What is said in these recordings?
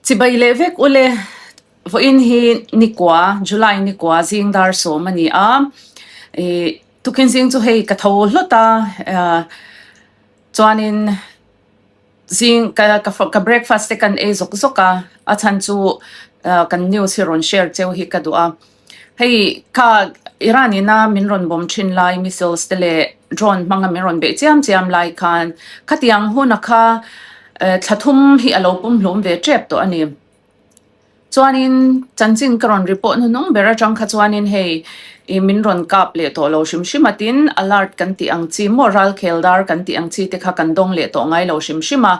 Chibai leh vek ule, vawiin hi nikua, July nikua zing dar sawm a ni a, ih tukin zing chu hei ka tho hlawt a, chuanin Zing ka ka breakfast te kan ei zawk zawk a, a chhan chu kan news hi rawn share cheu hi ka duh a. Hei kha Iran ina min rawn bawm thin lai missiles te leh drone hmanga min rawn beih chiam chiam lai khan khatiang huna kha thla thum hi a lo pumhlum ve tep tawh a ni. Chuanin chanchin ka rawn report hnuhnung ber atang kha chuanin hei ih min rawn kap leh tawh lo hrim hrim a tin alert kan tih ang chi maw ralkhel dar kan tih ang chi te kha kan dawng leh tawh ngai lo hrim hrim a.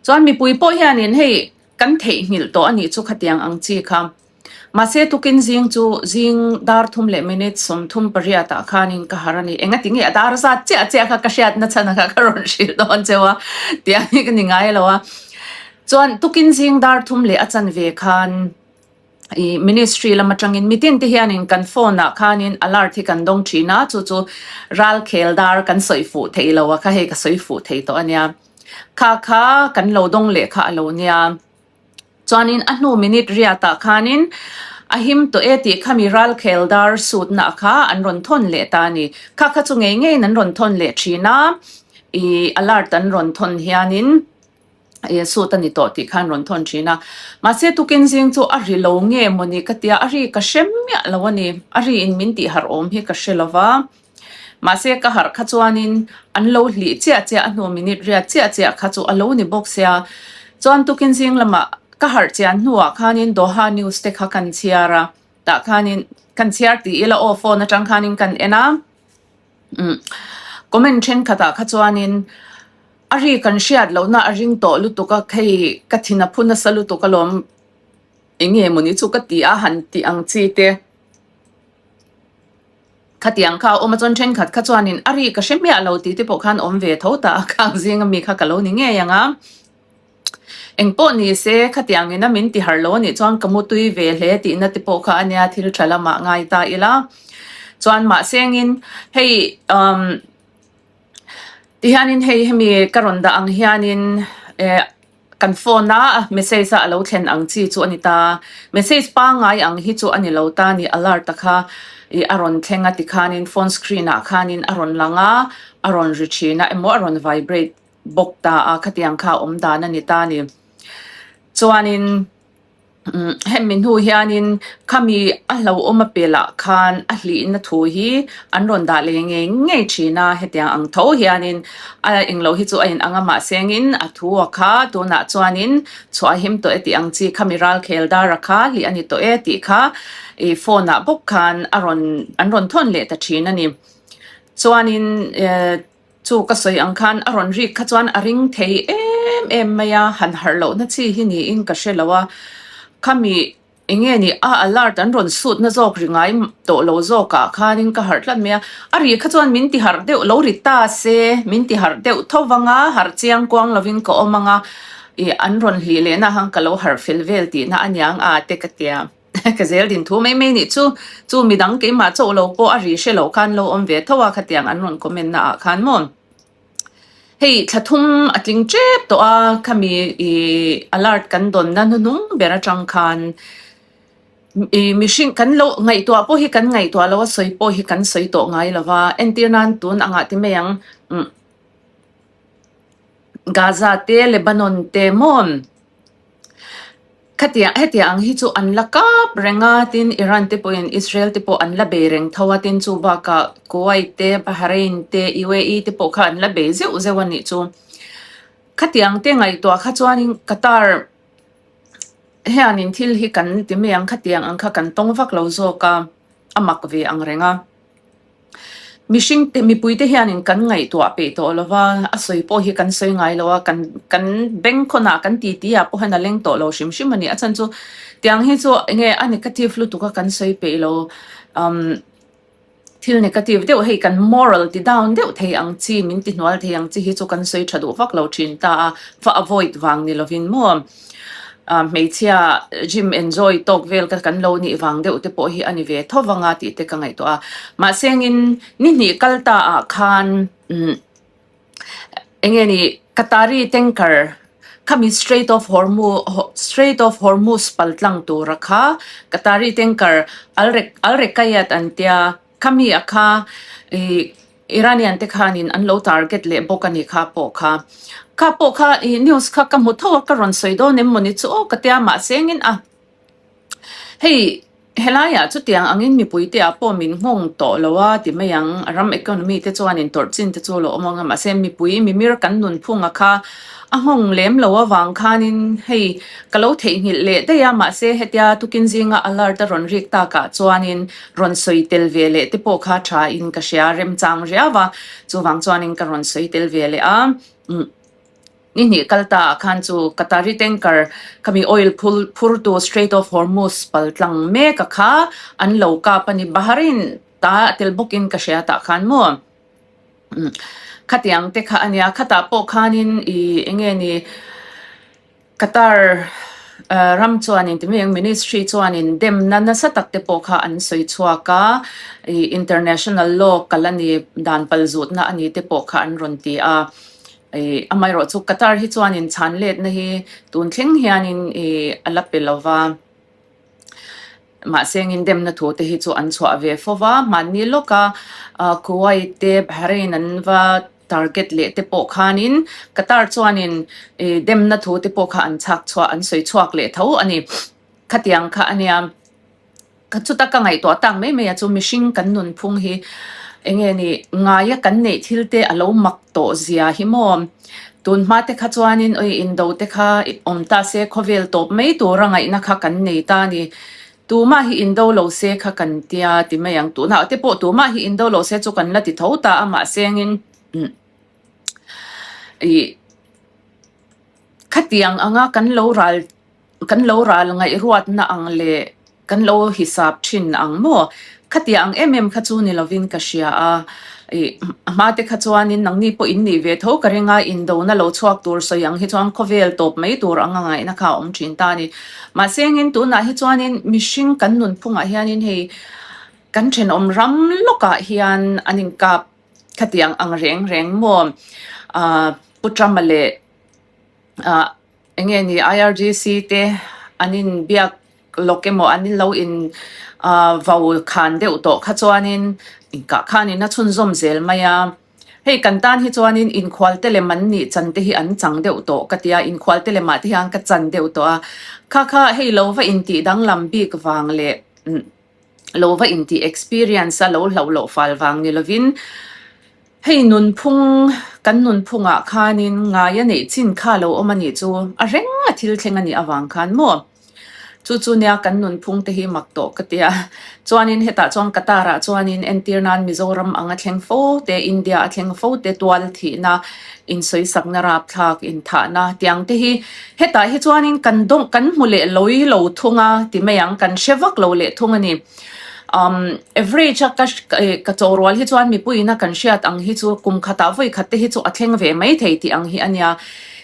Chuan mipui pawh hianin hei kan theihnghilh tawh a nih chu khatiang ang chi kha. Mahse tukin zing chu zing dar thum leh minute 38 ah khanin ka harh a ni. Engati nge a dar zat chiah chiah kha ka hriatna chhan kha ka rawn hrilh dawn cheu a tiang hi ka ni ngai lo a. Chuan tukin zing dar thum leh a chanve khan ih ministry lam atangin mitin te hianin kan phone ah khanin alert hi kan dawng thin a, chu chu ralkhel dar kan sawi fuh thei lo a kha hei ka sawi fuh thei tawh a nia. Kha kha kan lo dawng leh kha a lo nia. Chuanin a hnu minute riat ah khanin a him tawh e tih khami ralkhel dar sutna kha an rawn thawn leh ta a ni. Kha kha chu ngei ngeiin an rawn thawn leh thin a, ih alert an rawn thawn hianin. Ih suit a ni tawh tih khan rawn thawn thin a. Mahse tukin zing chu a ri lo nge mawni ka tia a ri ka hre miah lo a ni. A ri in min tih harh awm hi ka hre lo va. Mahse ka harh kha chuanin an lo hlih chiah chiah a hnu minute riat chiah chiah kha chu a lo ni bawk sia. Chuan tukin zing lamah ka harh chian hnuah khanin Doha news te kha kan chhiar a. Tah khanin kan chhiar tih ila aw phone atang khanin kan en a. Umm comment thenkhatah kha chuanin a ri kan hriat lohna a ring tawh lutuk a hei ka thin a phu nasa lutuk alawm eng nge mawni chu ka ti a han tih ang chi te khatiang kha a awm a chuan thenkhat kha chuanin a ri ka hre miah lo tih te pawh khan awm ve tho ta a khang zinga mi kha ka lo ni ngei ang a. Engpawh ni se, khatiang ina min ti harh lo anih chuan ka mutui ve hle tihna te pawh kha a nia thil tha lamah ngai ta ila. Chuan mahsengin hei umm tihianin hei hemi ka rawn dah ang hianin eh kan phone a message a alo thlen ang chi chu a ni ta. Message pangngai ang hi chu a ni lo ta ni alert a kha ih a rawn thleng a tikhanin phone screen ah khanin a rawn lang a, a rawn ri thin a emaw a rawn vibrate bawk ta a, khatiang kha awm dan a ni ta a ni. Chuanin hemi hnu hianin khami a hlauhawm a pelah khan a hlihna thu hi an rawn dah leh ngei ngei thin a, hetiang ang tho hianin a englo hi chu a inang a mahsengin a thu a kha tunah chuanin chhuah him tawh e tih ang chi khami ralkhel dar a kha hlih a ni tawh e tih kha ih phone ah bawk khan a rawn an rawn thawn leh ta thin a ni. Chuanin eh. Chu ka sawi ang khan a rawn rik kha chuan a ring thei em em mai a, han harh lohna chi hi niin ka hre lo a. Khami eng nge ni a alert an rawn sut na zawk ri ngai tawh lo zawkah khanin ka harh tlat mai a. A ri kha chuan min ti harh deuh lo ri ta se, min ti harh deuh tho vang a, harh chiang kuang lovin ka awm ang a, ih an rawn hlih lehna khan ka lo harh fel vel tihna aniang a te ka tia. Ka zel din thu mai mai nih chu, chu midang keimah chauh lo pawh a ri hre loh khan lo awm ve tho a khatiang an rawn comment na ah khan maw. Hei thla thum a tling tep tawh a, khami ih alert kan dawn na hnuhnung ber atang khan ih mihring kan lo ngaihtuah pawh hi kan ngaihtuah lo a sawi pawh hi kan sawi tawh ngai lo va, entir nan tun angah ti mai ang umm Gaza te Lebanon te maw. Khatiang hetiang ang hi chu an la kap reng a, tin Iran te pawhin Israel te pawh an la bei reng tho a, tin chu bakah Kuwait te, Bahrain te, UAE te pawh kha an la bei zeuh zeuh a nih chu. Khatiang te ngaihtuah kha chuanin Qatar hianin thil hi kan ti mai ang, khatiang ang kha kan tawng vak lo zawk a, a mak ve ang reng a. Mihring te mipui te hianin kan ngaihtuah peih tawh lo va, a sawi pawh hi kan sawi ngai lo a, kan kan bengkhawnah kan titi ah pawh hian a leng tawh lo hrim hrim a ni. A chhan chu tiang hi chu eng nge a negative lutuk a kan sawi peih lo, umm thil negative deuh hei kan moral ti down deuh thei ang chi min ti hnual thei ang chi hi chu kan sawi tha duh vak lo thin ta a, va avoid vang ni lovin maw. Hmeichhia gym enjoy tawk vel ka kan lo nih vang deuh te pawh hi a ni ve tho vang a tih te ka ngaihtuah a. Mahse engin ni hnih kal ta ah khan eng nge ni Qatari tanker Khami Strait of Hormuz Strait of Hormuz pal tlang tura kha Qatari tanker Al Al Rekayat an tia khami a kha ih Iranian te khanin an lo target leh bawk a ni kha pawh kha. Kha pawh kha ih news kha ka hmu tho a ka rawn sawi dawn em mawni chu aw ka tia mahse engin a Hei helaiah chutiang angin mipuite ah pawh min nghawng tawh lo a ti mai ang, a ram economy te chuan intawrh chin te chu a lo awm ang a, mahse mipui mimir kan nunphunga kha a nghawng lem lo avang khanin hei ka lo theihnghilh leh daih a, mahse hetia tukin zinga alert a rawn rik takah chuanin rawn sawi tel ve leh te pawh kha tha in ka hria remchang riau a, chuvang chuanin ka rawn sawi tel ve leh a. Ni hnih kal ta ah khan chu Qatari tanker khami oil phul phurtu Strait of Hormuz pal tlang mek a kha an lo kap a ni. Bahrain ta a tel bawkin ka hria tah khan maw khatiang te kha a nia. Khatah pawh khanin ih eng nge ni Qatar ram chuanin ti mai ang ministry chuanin demna nasa tak te pawh kha an sawi chhuak a ih international law kal a ni dan pal zutna a ni te pawh kha an rawn ti a. Ih amaherawh chu Qatar hi chuanin chhan letna hi tun thleng hianin ih a la pe lo va, mahse engin demna thu te hi chu an chhuah ve fo va, hmanni lawka ah Kuwait te Bahrain an va target leh te pawh khanin Qatar chuanin ih demna thu te pawh kha an chhak chhuah an sawi chhuak leh tho a ni. Khatiang kha a nia. Ka chuta ka ngaihtuah tak mai mai a chu mihring kan nunphung hi eng nge ni ngaia kan neih thil te a lo mak tawh zia hi maw? Tun hma te kha chuanin awi indo te kha awm ta se khawvel tawp mai tura ngaihna kha kan nei ta a ni. Tumah hi indo lo se kha kan tia ti mai ang. Tunah te pawh tumah hi indo lo se chu kan la ti tho ta a mahse engin ih khatiang anga kan lo ral Kan lo ral ngaihruatna ang leh kan lo hisap thin ang maw? Khatia ang em em kha chu ni lovin ka hria a. Ih, a hma te kha chuanin nangni pawh in nih ve tho ka ring a, indona lo chhuak tur sawi ang hi chuan khawvel tawp mai tur anga ngaihna kha a awm thin ta a ni. Mahse engin tunah hi chuanin mihring kan nunphungah hianin hei kan thenawm ram lawkah hian an inkap khatiang ang reng reng maw? Ah, Pu Trump-a leh ah. Eng nge ni IRGC te an in biak lawk emaw an lo in vau khan deuh tawh kha chuanin inkah khanin a chhunzawm zel mai a. Hei kan tan hi chuanin inkhual te lem an nih chan te hi an chang deuh tawh ka ti a, inkhual te lemah te hian ka chan deuh tawh a. Kha kha hei lo va intih danglam bik vang leh lo va intih experience a lo hlauh loh fal vang ni lovin Hei nunphung, kan nunphungah khanin ngai a neih chin kha lo awm a nih chu a reng a thil thleng a nih avang khan maw? Chu chu nia kan nunphung te hi mak tawh ka tia. Chuanin hetah chuan Qatar ah chuanin entir nan Mizoram ang a thleng fo te, India a thleng fo te, tual thihna, insawisakna rapthlak, inthahna tiang te hi hetah hi chuanin kan dawng kan hmu leh loi lo thung a ti mai ang, kan hre vak lo leh thung a ni. Um, average a ka ka chaw rual hi chuan mipuiin a kan hriat ang hi chu kum khatah vawi khat te hi chu a thleng ve mai thei tih ang hi a nia.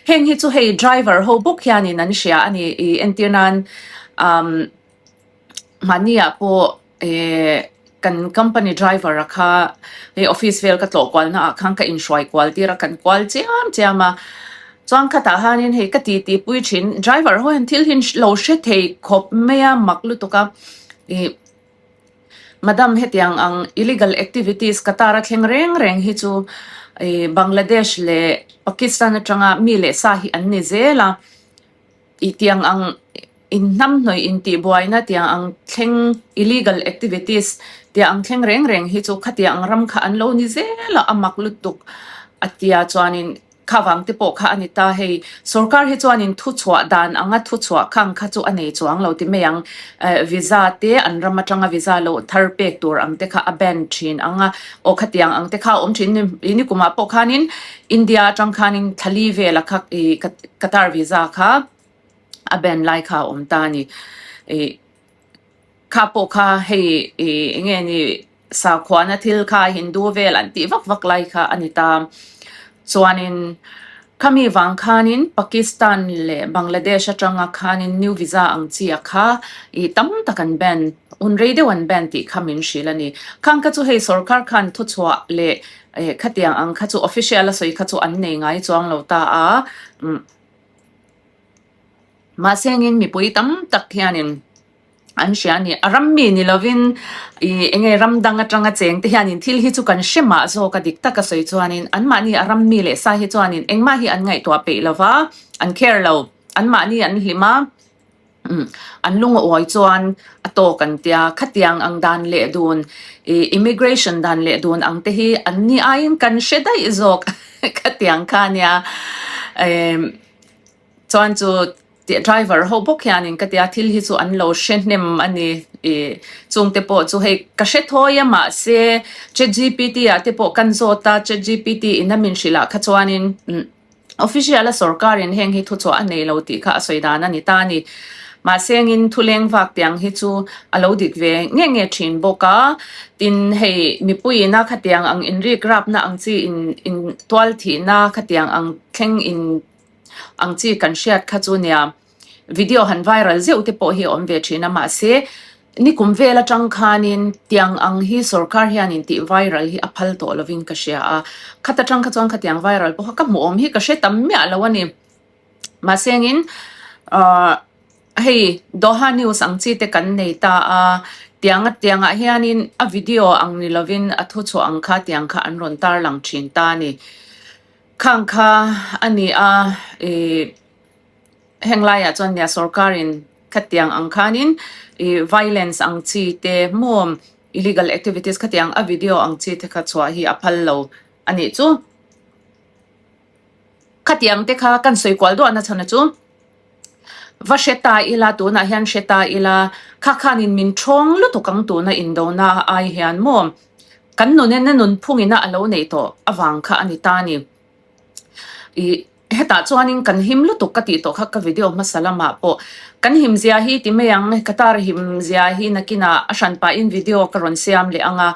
Heng hi chu hei driver ho bawk hianin an hria a ni i entir nan um, mahni ah pawh eh kan company driver a kha hei office vel ka tlawh kualna ah khan ka inhruai kual tir a kan kual chiam chiam a. Chuan khatah hianin hei ka titi pui thin driver ho hian thil hi lo hre thei khawp mai a mak lutuk a. Ih Madam hetiang ang illegal activities Qatar a thleng reng reng hi chu ih Bangladesh leh Pakistan atanga mi leh sa hi an ni zel a, ih tiang ang inhnamhnawih intihbuaina tiang ang thleng illegal activities tiang ang thleng reng reng hi chu khatiang ang ram kha an lo ni zel a, a mak lutuk a tia chuanin. Kha vang te pawh kha a ni ta hei. Sorkar hi chuanin thuchhuah dan anga thuchhuah khang kha chu a nei chuang lo ti mai ang. Visa te an ram atanga visa lo thar pek tur ang te kha a ban thin ang a, aw khatiang ang te kha a awm thin. Ni kumah pawh khanin India atang khanin thlali vela kha ih Qatar visa kha a ban lai kha a awm ta a ni. Ih. Kha pawh kha hei ih eng nge ni sakhuana thil kha Hindu vel an tih vak vak lai kha a ni ta. Chuanin khami vang khanin Pakistan leh Bangladesh atanga khanin new visa ang chi a kha ih tam tak an ban, hun rei deuh an ban tih kha min hrilh a ni. Khang kha chu hei sorkar khan thuchhuah leh eh khatiang ang kha chu official a sawi kha chu an nei ngai chuang lo ta a. Mahse engin mipui tam tak hianin an hria a ni. A ram mi ni lovin ih eng nge ram dang atanga cheng te hianin thil hi chu kan hre mah zawk a dik taka sawi chuanin anmahni a ram mi leh sa hi chuanin engmah hi an ngaihtuah peih lova an care lo anmahni an hlim a umm an lung a uai chuan a tawk an tia khatiang ang dan leh dun ih immigration dan leh dun ang te hi an ni aiin kan hre daih zawk khatiang kha ania emm chuan chu. Tih driver ho bawk hianin ka tia thil hi chu an lo hre hnem a ni ih chungte pawh chu hei ka hre thawi a mahse chatgpt ah te pawh kan zawt a chatgpt in a min hrilh ah kha chuanin umm official a sorkar in heng hi thuchhuah a nei lo tih kha a sawi dan a ni ta a ni mahse engin thuleng vak tiang hi chu a lo dik ve nge nge thin bawk a tin hei mipui ina khatiang ang inrik rapna ang chi in in tual thihna khatiang ang thleng in. Ang chi kan hriat kha chu nia video han viral zeuh te pawh hi a awm ve thin a mahse nikum vel atang khanin tiang ang hi sorkar hianin tih viral hi a phal tawh lovin ka hria a khat atang kha chuan khatiang viral pawh kha ka hmuh awm hi ka hre tam miah lo a ni mahse engin ahh hei Doha news ang chi te kan nei ta a tiang a tiangah hianin a video ang ni lovin a thuchhuah ang kha tiang kha an rawn tarlang thin ta a ni. Khang kha a ni a, ih heng laiah chuan nia sorkarin khatiang ang khanin ih violence ang chi te maw illegal activities khatiang a video ang chi te kha chhuah hi a phal lo a nih chu. Khatiang te kha kan sawi kual duah na chhan a chu va hre ta ila tunah hian hre ta ila kha khanin min thawng lutuk ang tuna indona ai hian maw. Kan nunen a nunphungina a lo neih tawh avang kha a ni ta a ni. Ih hetah chuanin kan him lutuk ka tih tawh kha ka video hmasa lamah pawh kan him zia hi ti mai ang Qatar him zia hi nakinah a hran pahin video ka rawn siam leh ang a.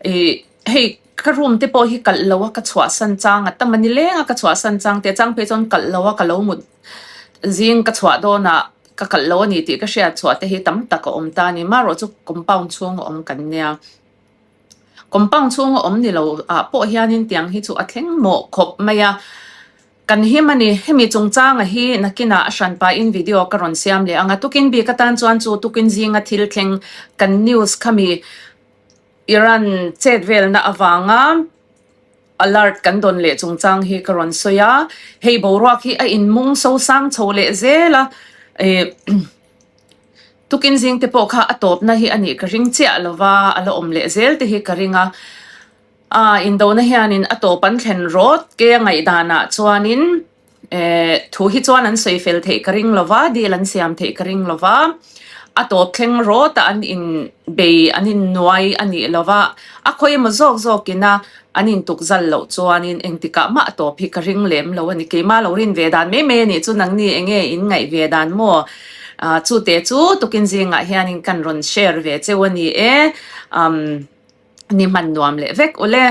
Ih hei ka room te pawh hi kalh lo a ka chhuahsan chang a tam a ni leng a ka chhuahsan chang te chang phei chuan kalh lo a ka lo mut zing ka chhuah dawnah ka kalh lo a ni tih ka hriat chhuah te hi tam tak a awm ta a ni. Marawh chu compound chhung a awm kan nia. Compound chhunga awm ni lo ah pawh hianin tiang hi chu a thleng mawh khawp mai a, kan him a ni. Hemi chungchanga hi nakinah a hran pahin video ka rawn siam leh ang a, tukin bik atan chuan chu tukin zinga thil thleng kan news khami Iran chet velna avanga alert kan dawn leh chungchang hi ka rawn sawi a, hei boruak hi a inmung sosang chho leh zel a, ih. Tukin zing te pawh kha a tawpna hi a nih ka ring chiah lo va, a la awm leh zel te hi ka ring a. Aa indona hianin a tawp an thlen rawt ke a ngaihdanah chuanin eh thu hi chuan an sawi fel theih ka ring lo va, deal an siam theih ka ring lo va, a tawp thleng rawt a an inbei an innuai a nih lo va, a khawi emaw zawk zawkin a An intukzal loh chuanin engtikah mah tawp hi ka ring lem lo a ni. Keimah lo rin ve dan mai mai a nih chu nangni eng nge in ngaih ve dan maw? Ah chute chu tukin zingah hianin kan rawn share ve cheu a ni e. Umm ni hman nuam leh vek ule.